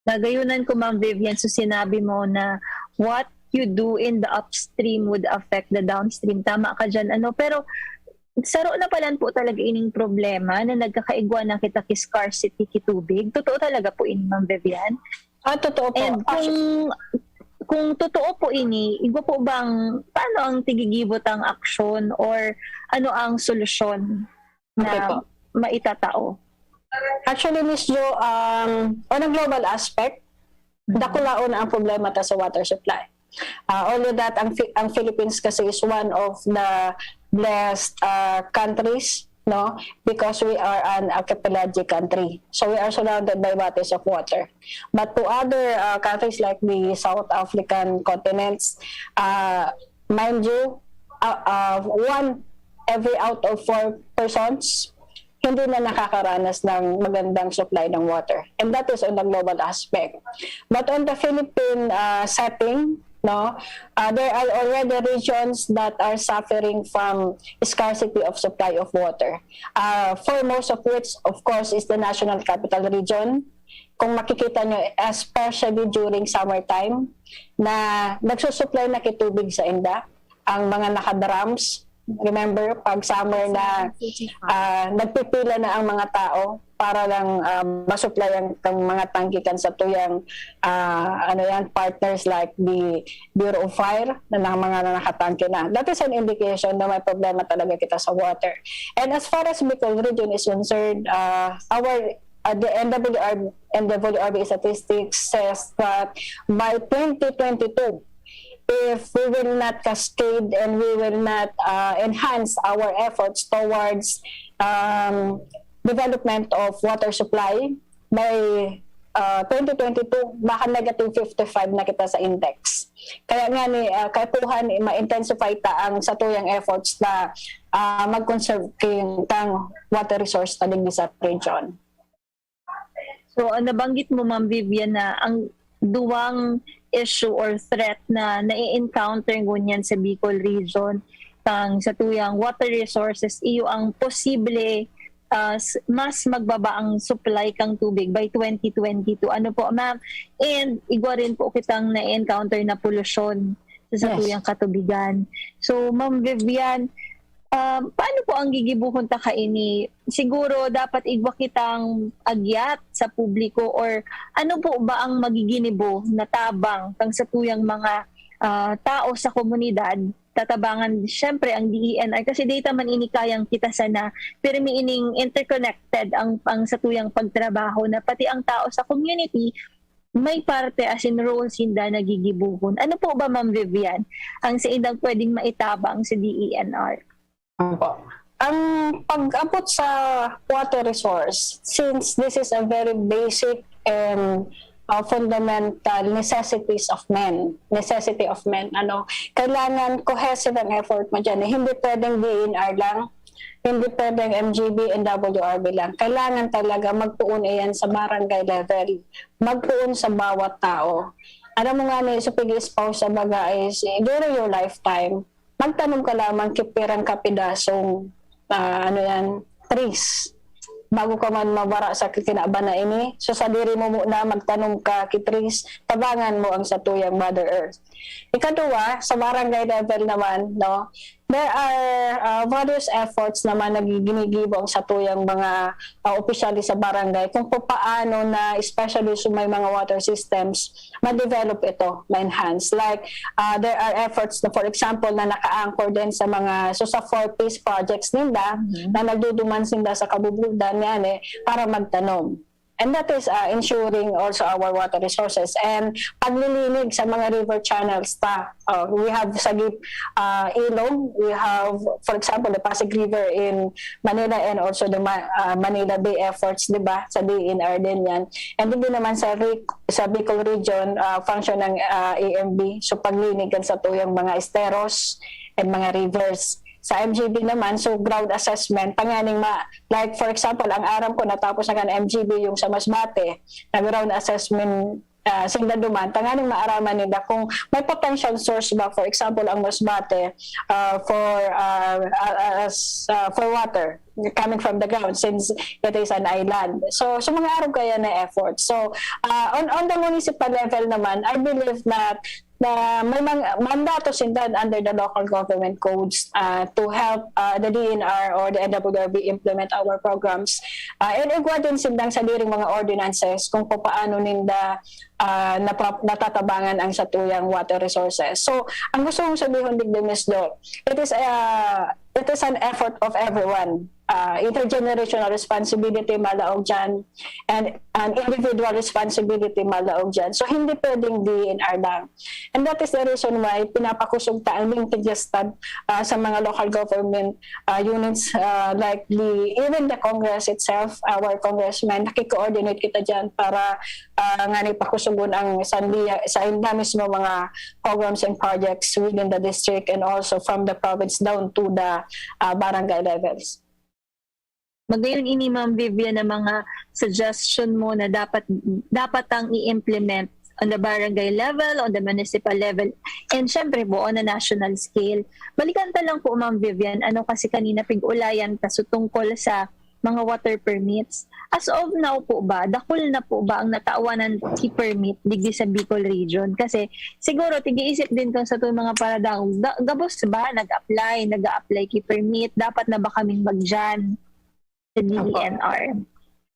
Nagayunan ko, Ma'am Vivian, so sinabi mo na what you do in the upstream would affect the downstream. Tama ka dyan. Ano? Pero saro na palan po talaga ining problema na nagkakaigwa na kita ki scarcity ki tubig. Totoo talaga po ini, Ma'am Vivian? Ah, totoo po. And kung, kung totoo po ini, igwa po bang, paano ang tigigibo tang aksyon or ano ang solusyon na okay maitatao? Actually, Miss Jo, um, on a global aspect, dakulaon na ang problema ta sa water supply. Uh, only that ang, ang Philippines kasi is one of the blessed uh, countries no? Because we are an archipelagic country. So we are surrounded by bodies of water. But to other uh, countries like the South African continents, uh, mind you, uh, uh, one every out of four persons hindi na nakakaranas ng magandang supply ng water. And that is on the global aspect. But on the Philippine uh, setting, no, uh, there are already regions that are suffering from scarcity of supply of water. Uh, foremost of which, of course, is the National Capital Region. Kung makikita nyo, especially during summertime, na nagsusupply na kitubig sa inda, ang mga naka-drums. Remember, pag summer na, ah, nagpipila na ang mga tao para lang, ah, masupply ang, ang mga tangke kan satuyang, ah, ano yan, partners like the Bureau of Fire na, na mga na nakatangke na. That is an indication na may problema talaga kita sa water. And as far as Bicol region is concerned, ah, our, ah, the N W R, N W R B statistics says that by twenty twenty-two, if we will not cascade and we will not uh, enhance our efforts towards um, development of water supply, by uh, twenty twenty-two, baka negative fifty-five na kita sa index. Kaya nga ni uh, kaipuhan, ma-intensify ta ang satuyang efforts na uh, mag-conserve king kang water resource ta digdi sa region. So, ang nabanggit mo, Ma'am Vivian, na ang duwang issue or threat na nai-encounter ngunyan sa Bicol region, kang sa tuyang water resources, iyo ang posible uh, mas magbaba ang supply kang tubig by twenty twenty-two. Ano po, ma'am? And igwa rin po kitang na-encounter na polusyon sa yes. tuyang katubigan. So, Ma'am Vivian, um, paano po ang gigibuhon ta kaini? Siguro dapat igwa kitang agyat sa publiko or ano po ba ang magiginibo na tabang kang sa tuyang mga uh, tao sa komunidad? Tatabangan siyempre ang D E N R kasi data man ini kayang kita sana pirmi ining interconnected ang ang sa tuyang pagtrabaho na pati ang tao sa community may parte asin role sinda nagigibuhon. Ano po ba, Ma'am Vivian, ang saindang pwedeng maitabang sa D E N R? Opo. Ang pag-abot sa water resource, since this is a very basic and uh, fundamental necessities of men, necessity of men, ano, kailangan cohesive ang effort mo dyan. Eh. Hindi pwedeng D E N R lang, hindi pwedeng M G B and W R B lang. Kailangan talaga magpuon iyan sa barangay level, magpuon sa bawat tao. Alam mo nga ni, sa pag-espouse sa baga is, eh, during your lifetime, magtanom ka lamang kipirang kapidasong, uh, ano yan, trees. Bago ka man mabara sa kinaban na ini, so sa diri mo muna magtanom ka ki trees, tabangan mo ang satuyang Mother Earth. Ikaduwa, sa barangay level naman, no, there are uh, various efforts naman na ginigibo ang satuyang mga uh, opisyales sa barangay kung paano na especially sa may mga water systems ma-develop ito, ma-enhance. Like, uh, there are efforts na, for example, na naka-anchor din sa mga, so sa four Ps projects ninda mm-hmm. na nagduduman sinda sa kabubudan yan eh, para magtanom. And that is uh, ensuring also our water resources and paglilinig sa mga river channels ta. Uh, we have Sagip uh, Ilog, we have, for example, the Pasig River in Manila and also the Ma- uh, Manila Bay efforts, di ba? Sa D N R din yan. And hindi naman sa, re- sa Bicol region, uh, function ng uh, A M B. So paglinigan sa tuyang mga esteros and mga rivers. Sa M G B naman, so ground assessment, tanganing ma, like for example, ang aram ko natapos na kan M G B yung sa Masbate, na ground assessment uh, sinda duman, tanganing maaraman nila kung may potential source ba, for example, ang Masbate uh, for uh, as uh, for water coming from the ground since it is an island. So, so mga arog kaya na effort. So, uh, on, on the municipal level naman, I believe that na may mga mandato sinda under the local government codes uh, to help uh, the D N R or the N W R B implement our programs. Uh, and igwa din sindang sadiring mga ordinances kung paano ninda uh, napa- natatabangan ang satuyang water resources. So, ang gusto kong sabihin, Digdi Miss Jo, it is a, it is an effort of everyone. ah, intergenerational responsibility malaog dyan, and an individual responsibility malaog dyan. So, hindi pwedeng D E N R lang. And that is the reason why pinapakusog ta ang link to just, ah, sa mga local government, ah, units, ah, like the, even the Congress itself, our congressmen, nakiko-coordinate kita dyan para, ah, nga ni pakusugon ang sandiya, sa inda mismo mga programs and projects within the district and also from the province down to the, ah, barangay levels. Magayon ini, Ma'am Vivian, ang mga suggestion mo na dapat dapat ang i-implement on the barangay level, on the municipal level, and syempre po on a national scale. Balikan ta lang po, Ma'am Vivian, ano kasi kanina pig-ulayan ta so tungkol sa mga water permits. As of now po ba, dakul na po ba ang natawanan ki permit digdi sa Bicol region? Kasi siguro, tigiisip din kang sa mga paradangog, ga- gabos ba nag-apply, nag-a-apply ki permit? Dapat na ba kaming magdyan sa D E N R?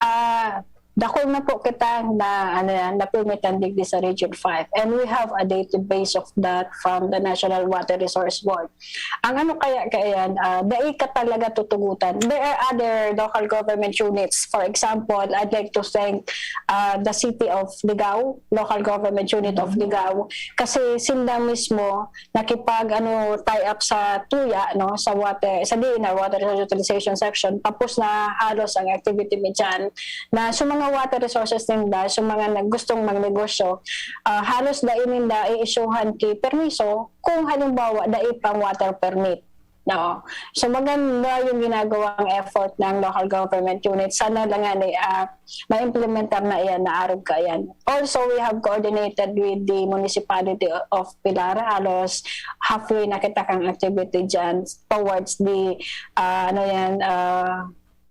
Ah, dakul na po kita na, ano yan, na permitan digdi sa Region five. And we have a database of that from the National Water Resource Board. Ang ano kaya, kaya yan, ah, dai ka talaga tutugutan. There are other local government units. For example, I'd like to thank, ah, the City of Ligao, Local Government Unit of Ligao, kasi sinda mismo nakipag, ano, tie up sa tuya, no, sa water, sa D E N R, Water Resource Utilization Section, tapos na halos ang activity mi dyan, na sa mga water resources ninda, sa mga nag-, gustong magnegosyo, ah, halos dai ninda i-issuehan ki permiso kung halimbawa dai pang water permit. No? So maganda yung ginagawang effort ng local government unit. Sana lang nga ni, ah, ma-implementar na iyan na arog ka yan. Also, we have coordinated with the municipality of Pilar. Halos halfway na kita kang activity dyan towards the, ah, ano yan, ah,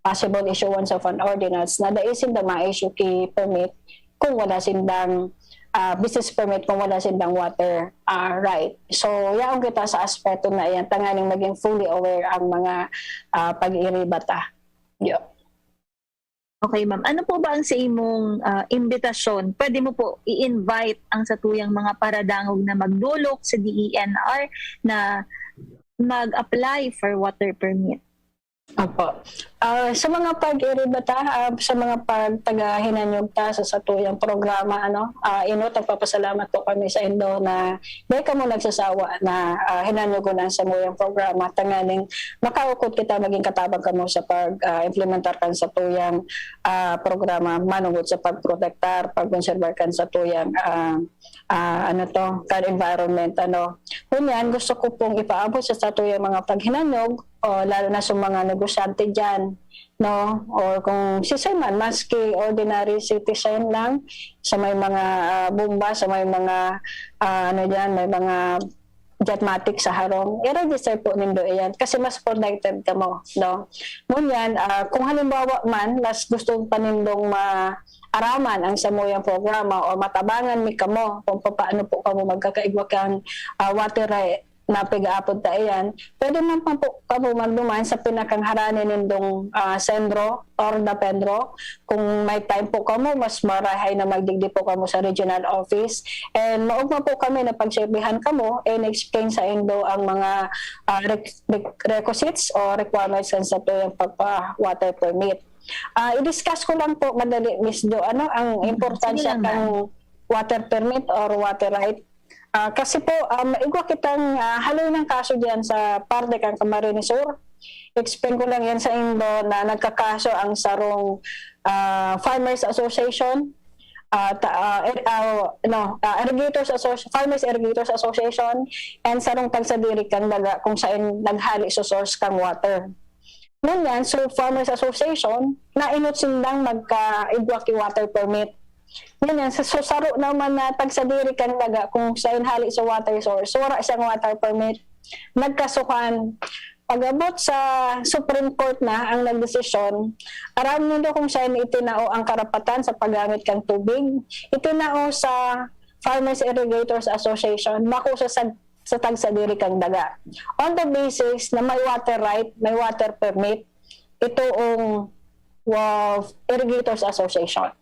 possible issuance of an ordinance na dai sinda ma-issue ki permit kung wala sindang, ah, business permit kung wala sindang water, ah, right. So, yaon kita sa aspeto na iyan, tanganing maging fully aware ang mga, ah, pag-iiribata. Yo. Okay, ma'am. Ano po ba ang sa imong, ah, imbitasyon? Pwede mo po i-invite ang satuyang mga paradangog na magdolok sa D E N R na mag-apply for water permit? Opo. Ah, sa mga pag-iribata, ah, sa mga pagtagahinanyog ta sa satuyang programa, ano, ah, inot, nagpapasalamat po kami sa indo na dai kamo nagsasawa na, ah, hinanyogon ang samuyang programa, tanganing makaukot kita, maging katabang kamo sa pag, ah, implementar kan satuyang, ah, programa manongod sa pagprotektar, pagkonserbar kan satuyang, ah, ah, ano to, kan environment, ano. Ngunyan, gusto ko pong ipaabot sa satuyang mga paghinanyog, o lalo na sa mga negosyante diyan, no? Or kung sisay man, maski ordinary citizen lang, sa may mga, ah, bomba, sa may mga, ah, ano diyan, may mga jetmatic sa harong, i-register po nindo iyan kasi mas protected kamo, no? Ngunyan, ah, kung halimbawa man, mas gusto pa nindong maaraman ang samuyang programa o matabangan mi kamo kung paano po kamo magkakaigwa kan, ah, water right na pig-aapod ta iyan, pwede man pa po kamo magduman sa pinakangharani nindong, ah, sentro or dapendro. Kung may time po kamo, mas marahay na magdigdi po kamo sa regional office. And maugma po kami na pagserbihan kamo and explain sa indo ang mga, ah, rec-, rec-, requisites o requirements kan satuyang pagpa-water permit. Ah, i-discuss ko lang po madali, Miss Jo, ano ang Mm, importansya sige lang, kan water permit or water right? Ah, kasi po, um, igwa kitang, ah, haloy ng kaso diyan sa parte kan Camarines Sur. Explain ko lang yan sa indo na nagkakaso ang sarong, ah, Farmers Association, ah, ta-, ah, er-, ah, no, ah, Irrigators Associ-, Farmers Irrigators Association, and sarong tagsadiri kan daga kung saan naghali sa source kang water. Ngunyan, so Farmers Association, nainot sindang magkaigwa ki water permit. Ngunyan, sa, so saro naman na tagsadiri kan daga kung saan hali sa water source, wala siyang water permit. Nagkasuhan. Pag-abot sa Supreme Court na ang nagdesisyon, aram nindo kung saan itinao ang karapatan sa paggamit kan tubig. Itinao sa Farmers Irrigators Association, bako sa, sa, sa tagsadiri kan daga. On the basis na may water right, may water permit, itoong, uh, Irrigators Association.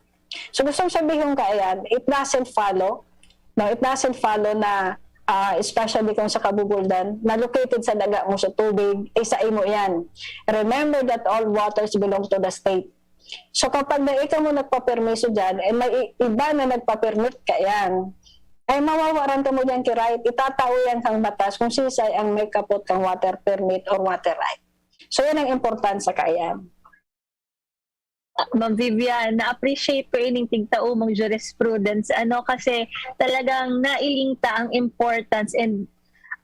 So, gustong sabihon ka, ayan, it doesn't follow, no? It doesn't follow na ah, especially kung sa Kabubuldan, na located sa daga mo sa tubig, isa imo yan. Remember that all waters belong to the state. So kapag na ikaw mo nagpapermiso dyan, eh may i- iba na nagpapermit ka yan. Ay mawawaran ka mo dyan ki right, itatao yan kang batas kung sisay ang may kapot kang water permit or water right. So yan ang importansa kayan. Ma'am Vivian, na-appreciate ko ining tigtao mong jurisprudence, ano, kasi talagang nailing ta ang importance and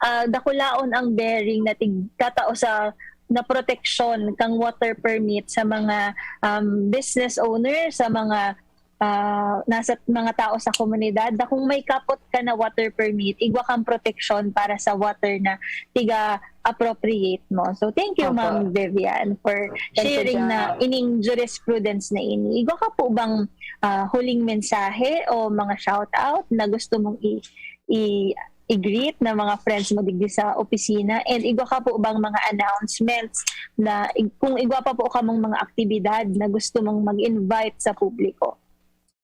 ah, dakulaon ang bearing na tigtatao sa na proteksyon kang water permit sa mga um, business owner, sa mga ah, nasa mga tao sa komunidad, na kung may kapot ka na water permit, igwa kang proteksyon para sa water na tiga-appropriate mo. So, thank you, Opo. Ma'am Vivian, for Thank you, sharing na Jam. Ining jurisprudence na ini. Igwa ka po bang ah, huling mensahe o mga shout-out na gusto mong i- i- i-greet na mga friends mo digdi sa opisina? And igwa ka po bang mga announcements na ig- kung igwa pa po kamong mga aktibidad na gusto mong mag-invite sa publiko?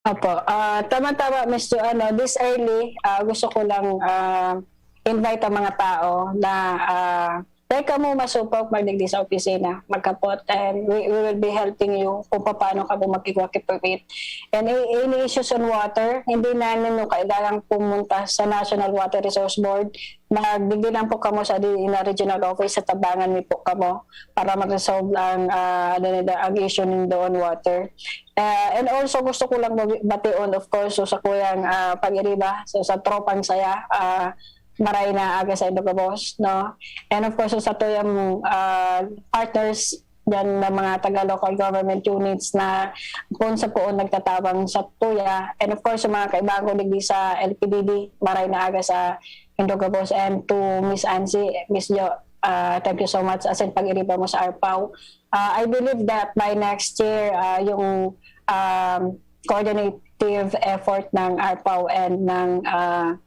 Opo. Ah, tama-tama, Miss Jo, ano, this early, ah, gusto ko lang ah, invite ang mga tao na ah, teka mo masupok magdigdi sa opisina, magkapot, and we, we will be helping you kung paano ka po makikipagpit. And i- any issues on water, hindi namin mo kailangang pumunta sa National Water Resource Board. Magdigdi lang po kamo sa di na regional office sa tabangan mi po kamo para mag-resolve ang ah, ano nila, ang issue nindo on water. Uh, and also gusto ko lang bati- bation, of course, so sa kuyang ah, pag-iriba, so sa tropang saya, ah, maray na aga sa Indogabos, no? And of course, so sa tuyang ah, partners dyan na mga taga local government units na kung sa poon nagtatabang sa tuya. And of course, yung mga kaibahan ko digdi sa L P D D, maray na aga sa Indogabos, and to Miss Ansi, Miss Jo, ah, thank you so much as in pag-iriba mo sa ARPAW. Ah, I believe that by next year, ah, yung um, coordinative effort ng ARPAW and ng ah,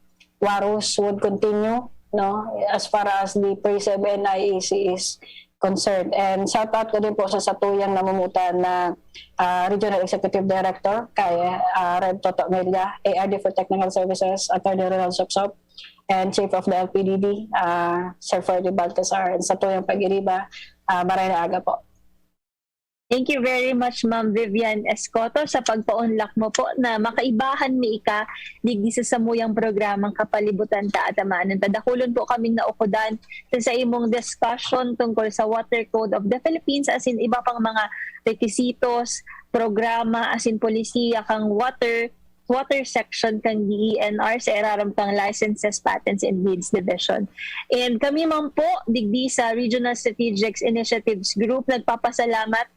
WARUS would continue, no, as far as the PRESEB and I E C is concerned. And shout out ko din po sa satuyang namumutan na ah, Regional Executive Director kay ah, Rev Toto Milla, A R D for Technical Services, Attorney Ronald Sopsop, and Chief of the L P D D, ah, Sir Ferdy Baltasar, and satuyang pag-iriba, ah, maray na aga po. Thank you very much, Ma'am Vivian Escoto, sa pagpaunlak mo po na makaibahan mi ika digdi sa samuyang programang Kapalibutan Ta at Amanon Ta. Dakulon po kaming naukudan sa, sa imong discussion tungkol sa Water Code of the Philippines, asin iba pang mga requisitos, programa, asin polisiya kang water water section kan D E N R sa irarom kan licenses, patents, and bids division. And kami man po, digdi sa Regional Strategic Initiatives Group, nagpapasalamat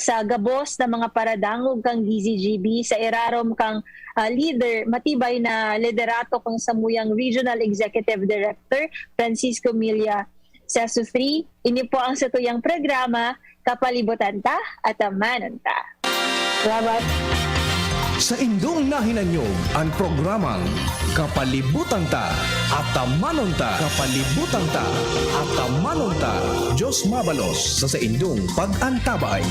sa gabos na mga paradangog kan D Z G B sa irarom kang ah, leader, matibay na liderato kang samuyang Regional Executive Director, Francisco Milla Sesufri. Ini po ang satuyang programa, Kapalibutan Ta at Amanon Ta. Salamat. Sa indong nahinanyog an programang Kapalibutan Ta, Atamanon Ta, Kapalibutan Ta, Atamanon Ta, Diyos mabalos sa saindong pag-antabay.